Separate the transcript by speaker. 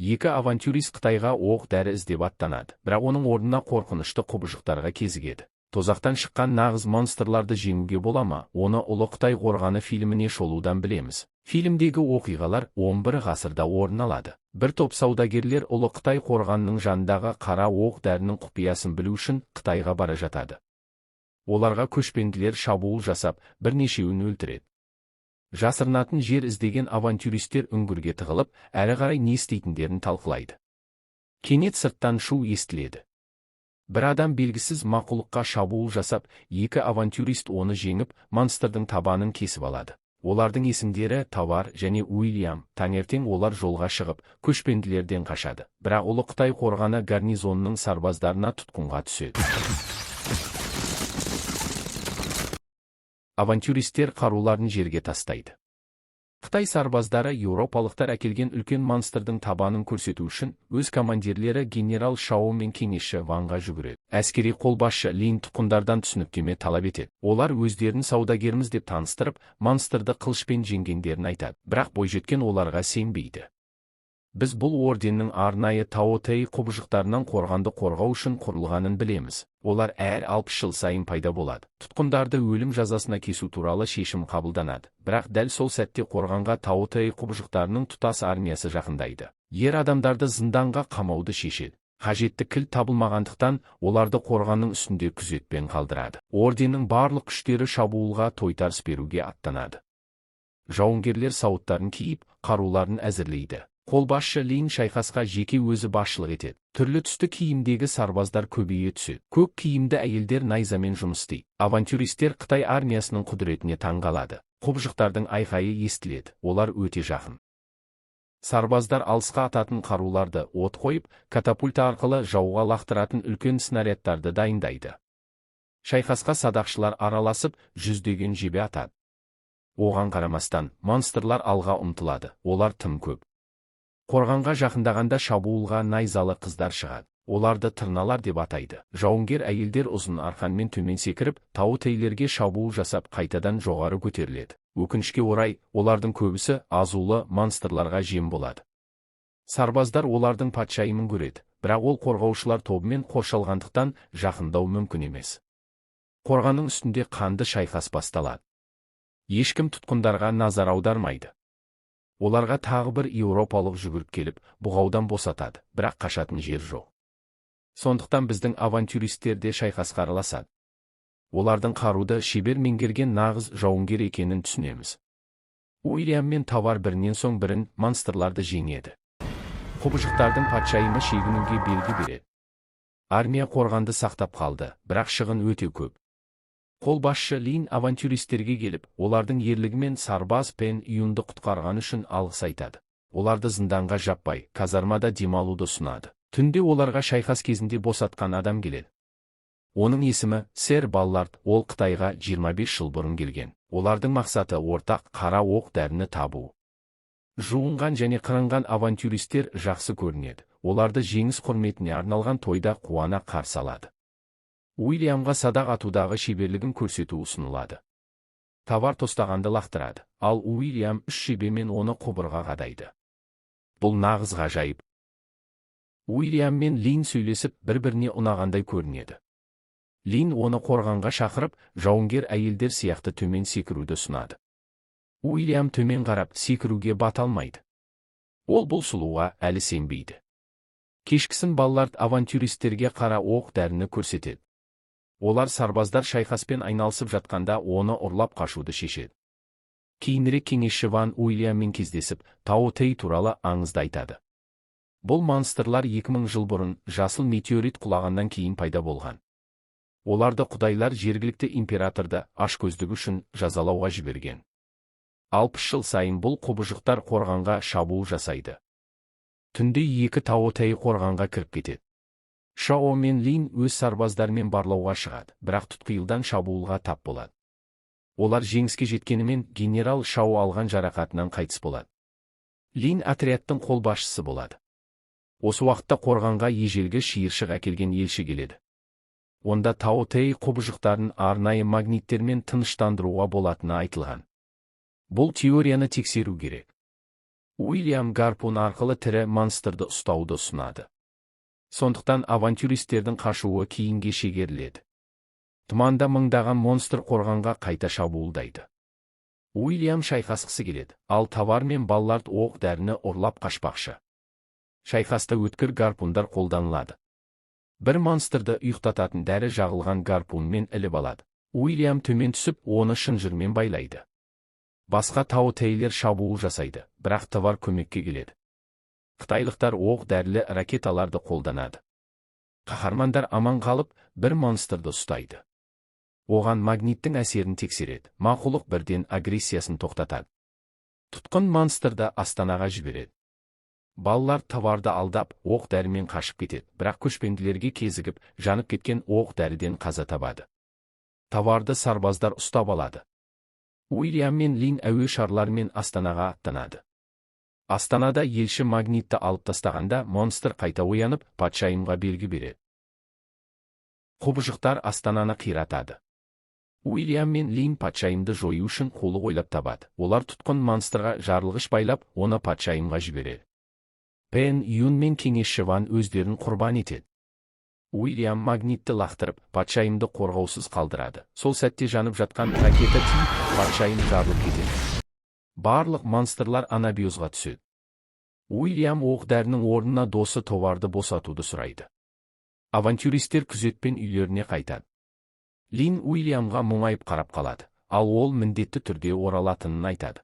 Speaker 1: Екі авантюрист Қытайға оқ дәрі іздеп аттанады, бірақ оның орнына қорқынышты құбыжықтарға кезігеді. Тозақтан шыққан нағыз монстрларды жеңуге бола ма? Оны Ұлы Қытай қорғаны фильміне шолудан білеміз. Фильмдегі оқиғалар 11 ғасырда орын алады. Бір топ саудагерлер Ұлы Қытай қорғанының жанындағы қара оқ дәрінің құпиясын білу үшін Қытайға бара жатады. Оларға көшпенділер шабуыл жасап, бірнешеуін өлтіреді. Жасырынатын жер іздеген авантюристер үңгірге тығылып, әрі қарай не істейтіндерін талқылайды. Кенет сырттан шу естіледі. Бір адам белгісіз мақұлыққа шабуыл жасап, екі авантюрист оны жеңіп, монстрдың табанын кесіп алады. Олардың есімдері Тавар және Уильям. Таңертең олар жолға шығып, көшпенділерден қашады. Бірақ Ұлы Қытай қорғаны гарнизонының сарбаздарына тұтқынға түседі. Авантюристер қаруларын жерге тастайды. Қытай сарбаздары еуропалықтар әкелген үлкен монстрдың табанын көрсету үшін өз командирлері генерал Шао мен кеңесші Ванға жүгіреді. Әскери қолбасшы Лин тұтқындардан түсініктеме талап етеді. Олар өздерін саудагерміз деп таныстырып, монстрды қылышпен жеңгендерін айтады. Бірақ бойжеткен оларға сенбейді. Біз бұл орденнің арнайы Тао-Тэй құбыжықтарынан қорғанды қорғау үшін құрылғанын білеміз. Олар әр 60 жыл сайын пайда болады. Тұтқындарды өлім жазасына кесу туралы шешім қабылданады. Бірақ дәл сол сәтте қорғанға Тао-Тэй құбыжықтарының тұтас армиясы жақындайды. Ер адамдарды зынданға қамауды шешеді. Қажетті кілт табылмағандықтан оларды қорғанның үстінде күзетпен қалдырады. Орденнің барлық күштері шабуылға тойтарыс беруге аттанады. Жауынгерлер сауыттарын киіп, қаруларын әзірлейді. Қолбасшы Лин шайқасқа жеке өзі басшылық етеді. Түрлі түсті киімдегі сарбаздар көбейе түседі. Көк киімді әйелдер найзамен жұмыс істейді. Авантюристер Қытай армиясының құдіретіне таңғалады. Құбыжықтардың айқайы естіледі. Олар өте жақын. Сарбаздар алысқа ататын қаруларды от қойып, катапульта арқылы жауға лақтыратын үлкен снарядтарды дайындайды. Шайқасқа садақшылар араласып, жүздеген жебе атады. Оған қарамастан, монстрлар алға ұмтылады. Олар тым көп. Қорғанға жақындағанда шабуылға найзалы қыздар шығады. Оларды тырналар деп атайды. Жауынгер әйелдер ұзын арқанмен төмен секіріп, Тао-Тэйлерге шабуыл жасап қайтадан жоғары көтеріледі. Өкінішке орай, олардың көбісі азулы монстрларға жем болады. Сарбаздар олардың патшайымын көреді, бірақ ол қорғаушылар тобымен қоршалғандықтан жақындау мүмкін емес. Қорғанның үстінде қанды шайқас басталады. Ешкім тұтқындарға назар аудармайды. Оларға тағы бір еуропалық жүгіріп келіп, бұғаудан босатады, бірақ қашатын жер жоқ. Сондықтан біздің авантюристер де шайқасқа араласады. Олардың қаруды шебер меңгерген нағыз жауынгер екенін түсінеміз. Уильям мен Тавар бірінен соң бірін монстрларды жеңеді. Құбыжықтардың патшайымы шегінуге белгі береді. Армия қорғанды сақтап қалды, бірақ шығын өте көп. Қолбасшы Лин авантюристерге келіп, олардың ерлігімен сарбаз Пен Юнды құтқарған үшін алғыс айтады. Оларды зынданға жаппай, казармада демалуды ұсынады. Түнде оларға шайқас кезінде босатқан адам келеді. Оның есімі Сэр Баллард, ол Қытайға 25 жыл бұрын келген. Олардың мақсаты ортақ қара оқ дәріні табу. Жуынған және қырынған авантюристер жақсы көрінеді. Оларды жеңіс құрметіне арналған тойда қуана қарсы алады. Уильямға садақ атудағы шеберлігін көрсету ұсынылады. Тавар тостағанды лақтырады, ал Уильям үш жебемен оны құбырға қадайды. Бұл нағыз ғажайып. Уильям мен Лин сөйлесіп, бір-біріне ұнағандай көрінеді. Лин оны қорғанға шақырып, жауынгер әйелдер сияқты төмен секіруді ұсынады. Уильям төмен қарап, секіруге бата алмайды. Ол бұл сұлуға әлі сенбейді. Кешкісін Баллард авантюристерге қара оқ дәріні көрсетеді. Олар сарбаздар шайқаспен айналысып жатқанда оны ұрлап қашуды шешеді. Кейінірек кеңесші Ван Уильяммен кездесіп, Тао-Тэй туралы аңызды айтады. Бұл монстрлар 2000 жыл бұрын жасыл метеорит құлағаннан кейін пайда болған. Оларды құдайлар жергілікті императорды ашкөздігі үшін жазалауға жіберген. 60 жыл сайын бұл құбыжықтар қорғанға шабуыл жасайды. Түнде екі Тао-Тэй қорғанға кіріп кетеді. Шао мен Лин өз сарбаздарымен барлауға шығады, бірақ тұтқиылдан шабуылға тап болады. Олар жеңіске жеткенімен генерал Шао алған жарақатынан қайтыс болады. Лин отрядтың қолбасшысы болады. Осы уақытта қорғанға ежелгі шиыршық әкелген елші келеді. Онда Тао-Тэй құбыжықтарын арнайы магниттермен тыныштандыруға болатыны айтылған. Бұл теорияны тексеру керек. Уильям гарпун арқылы тірі монстрды ұстауды ұсынады. Сондықтан авантюристердің қашуы кейінге шегеріледі. Тұманда мыңдаған монстр қорғанға қайта шабуылдайды. Уильям шайқасқысы келеді, ал Товар мен Баллард оқ дәріні ұрлап қашпақшы. Шайқаста өткір гарпундар қолданылады. Бір монстрды ұйықтататын дәрі жағылған гарпунмен іліп алады. Уильям төмен түсіп, оны шынжырмен байлайды. Басқа таутейлер шабуыл жасайды, бірақ Товар көмекке келеді. Қытайлықтар оқ дәрілі ракеталарды қолданады. Қаһармандар аман қалып, бір монстрды ұстайды. Оған магниттің әсерін тексереді. Мақұлық бірден агрессиясын тоқтатады. Тұтқын монстрды Астанаға жібереді. Балалар Товарды алдап, оқ дәрімен қашып кетеді, бірақ көшпенділерге кезігіп, жанып кеткен оқ дәріден қаза табады. Товарды сарбаздар ұстап алады. Уильям мен Лин әуе шарларымен Астанаға аттанады. Астанада елші магнитті алып тастағанда, монстр қайта оянып, патшайымға белгі береді. Құбыжықтар Астананы қиратады. Уильям мен Лин патшайымды жою үшін қулық ойлап табады. Олар тұтқын монстрға жарылғыш байлап, оны патшайымға жібереді. Пен Юн мен кеңесші Ван өздерін құрбан етеді. Уильям магнитті лақтырып, патшайымды қорғаусыз қалдырады. Сол сәтте жанып жатқан ракета тиіп, патшайым жарылып кетеді. Барлық монстрлар анабиозға түседі. Уильям оқ дәрінің орнына досы Товарды босатуды сұрайды. Авантюристер күзетпен үйлеріне қайтады. Лин Уильямға мұңайып қарап қалады, ал ол міндетті түрде оралатынын айтады.